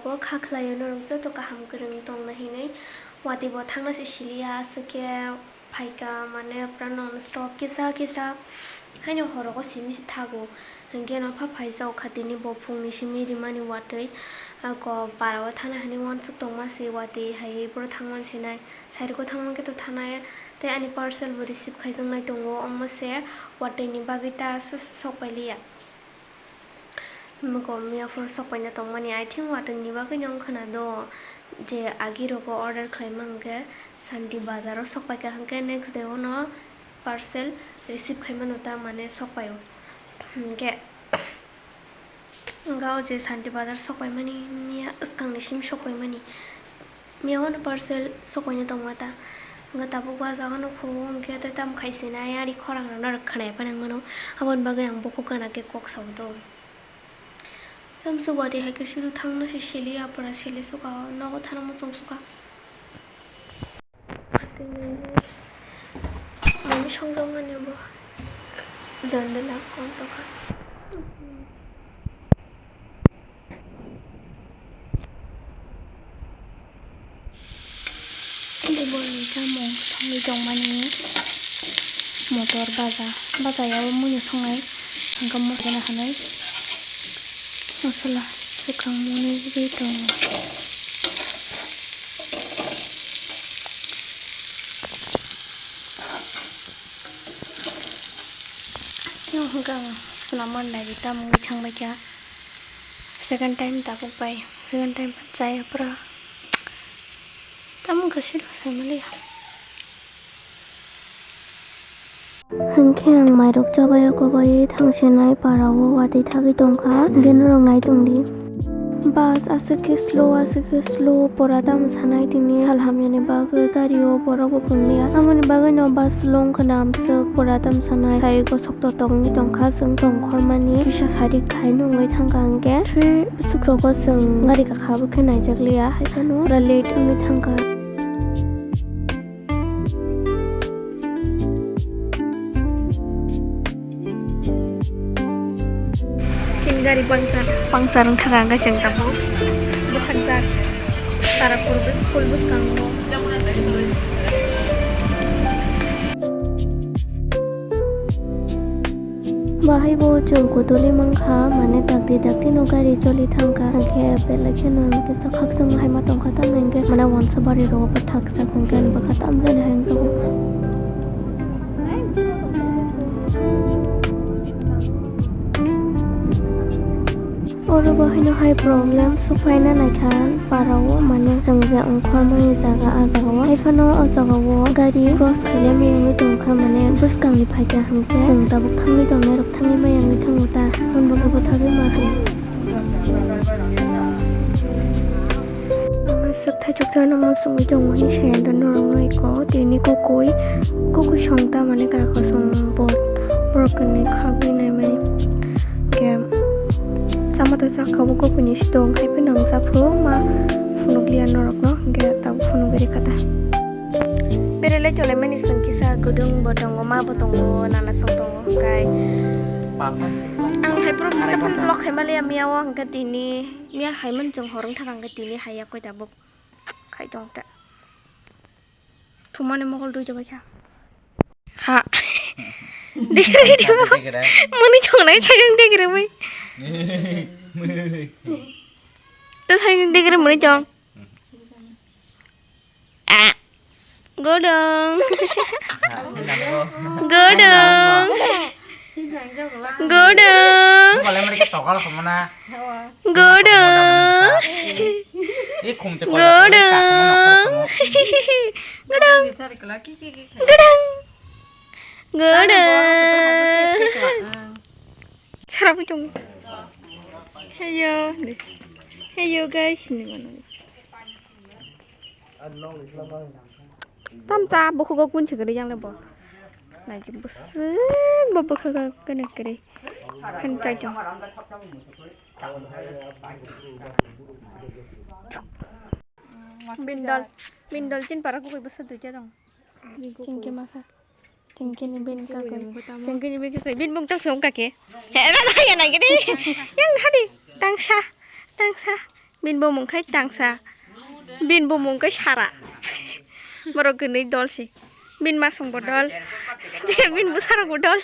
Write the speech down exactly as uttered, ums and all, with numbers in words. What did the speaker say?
Bo kha khlaio norok joto kaham kwrwng tongna hinwi. Watwi bo thangna se siliya, aswk khe phaikha, mane pura non stop kisa kisa. Haino horogo simi se thago. Hinkhe no pha phaijak kha tini bo phungni simi rimani watwi. Ako parao thana hinwi uansuk tongma se watwi hai boro thangman sinai. Side o thangma khe to thana ya, tei ani parcel bo receive khaijaknai tongo, omo se watwi ni bagwi ta so-, sok pai liya. Moko miya phuru sok paina tongmani, I think watwi ni bagwi no wngkha na do, je agi rogo order khlaima hwnkhe Shanti Bazar o sok paikha, hwnkhe next day o no parcel receive khaimano ta, mane sok paio. Hwnkhe Wngkha o je Shanti Bazar sokpaimani, miya swkangni simi sokpaimani. Miya wano parcel sokpaina tongma ta. Wngkha tabuk o jaga nukho, wngkhe tei tamo khai sinai, ari khorang rok no khwnai phano mano. Aboni bagwi ang bukhuk gana khe kok sao do. Tamsuk watwi hai khe suru thangna se sili, apora sili suka o, nogo thana muchung suka. Mami songjakmani bo jandala kontokha. Boni chamung songwi tongmani motor baja, baja yabo muni songnai, hwnkhe motor gana hinwi masala swkang muni ri tongo. Yang hwnkhe ang swnam mannai ri tamung thang bai kha. Second time tabuk bai, second time chaya pura. Tamung khe siro sai maliya. Hinkhe ang mairok chabai o kobai thangsinai para o watwi thagwi tongkha, hinkhe norok nai tongdi. Bus aswk khe slow, aswk khe slow, pora tamo sanai tini sal hamyani bagwi gari o borok bo pon liya. Amoni bagwi no bus slow wngkha na amswk pora tamo sanai sai gosok totok wngwi tongkha, chwng tongkhormani kisa sari khai nungwi thangkha, hinkhe three bwswk rogo chwng gari kakha bo khe naijak liya, hai phano pura late wngwi thangkha. Chini gari puncture, puncture wngkha hwnkhe chwng tabuk bwkhaljak Tarapur school bwskango. Bahai bo chwng kutuli mankha, mane dakti dakti no gari choli thangkha, hwnkhe belai kheno hwnkhe khakchangma hai ma tongkha, tamni hwnkhe mane wansa bari rogo bwthak jak hwnkhe ani bwkha tamjani hai wngjago. Oro bo haino hai problem sokphaina naikha para o, mane chwng je ongkhormani jaga, ah jaga o. Hai phano oh jaga o gari cross khailai mani wngwi tongkha, mane bwskang ni phaikha hinkhe chwng tabuk thangwi tongnai rok thangwi maya wngwi thango ta, hwnba khe bwthagwi ma khe. Ang aswk thaichuk chana muchungwi tongo hinwi saya da norokno eko tini kokoi, kokoi song ta mane kaka song bot borok ni khagwi naimani. Khe chama ta chakha bo kokoi ni sitong khai phano ang chaphuru ma phunukliya norokno, hwnkhe tabuk phunugwi rikha ta. Berelai tonglaimani chwng kisa gudung bo tongo, ma bo tongo, nana song tongo, hwnkhe ang hai phuru kisa phano vlog khai maliya miya o, hwnkhe tini miya hai man chwng hor wng thaka, hwnkhe tini hai yakwi tabuk. Khai tong ta. Thumani mokol dui jabai kha. Ha. Dikre dikre. Muni thongnai sai dikre bai. To sai dikre muni thong. Ah. Godong. Godong. Godong. Godong. Godong. Godong. Godong. Godong. Sarapwi tong. Heyo. Heyo guys, ni mano. Tamta bokhugo kun se kwrwi yang le bo. Naijik bwswk bo bokhugo kwrwi kwrwi. Hani chai tong. Bindol, bindol chin para kukui bwswk duita tong. Chingke masa. Chingke ni bin kakui. Chingke ni bin kakui. Bin bung tang song kake. He, na, na, ya, na, gini. Yang hadi. Tangsa. Tangsa. Bini bumung khai tangsa. Bini bumung khai sara. Borok gwnwi dol se. Bini masong bo dol. Bini bwsarok bo dol.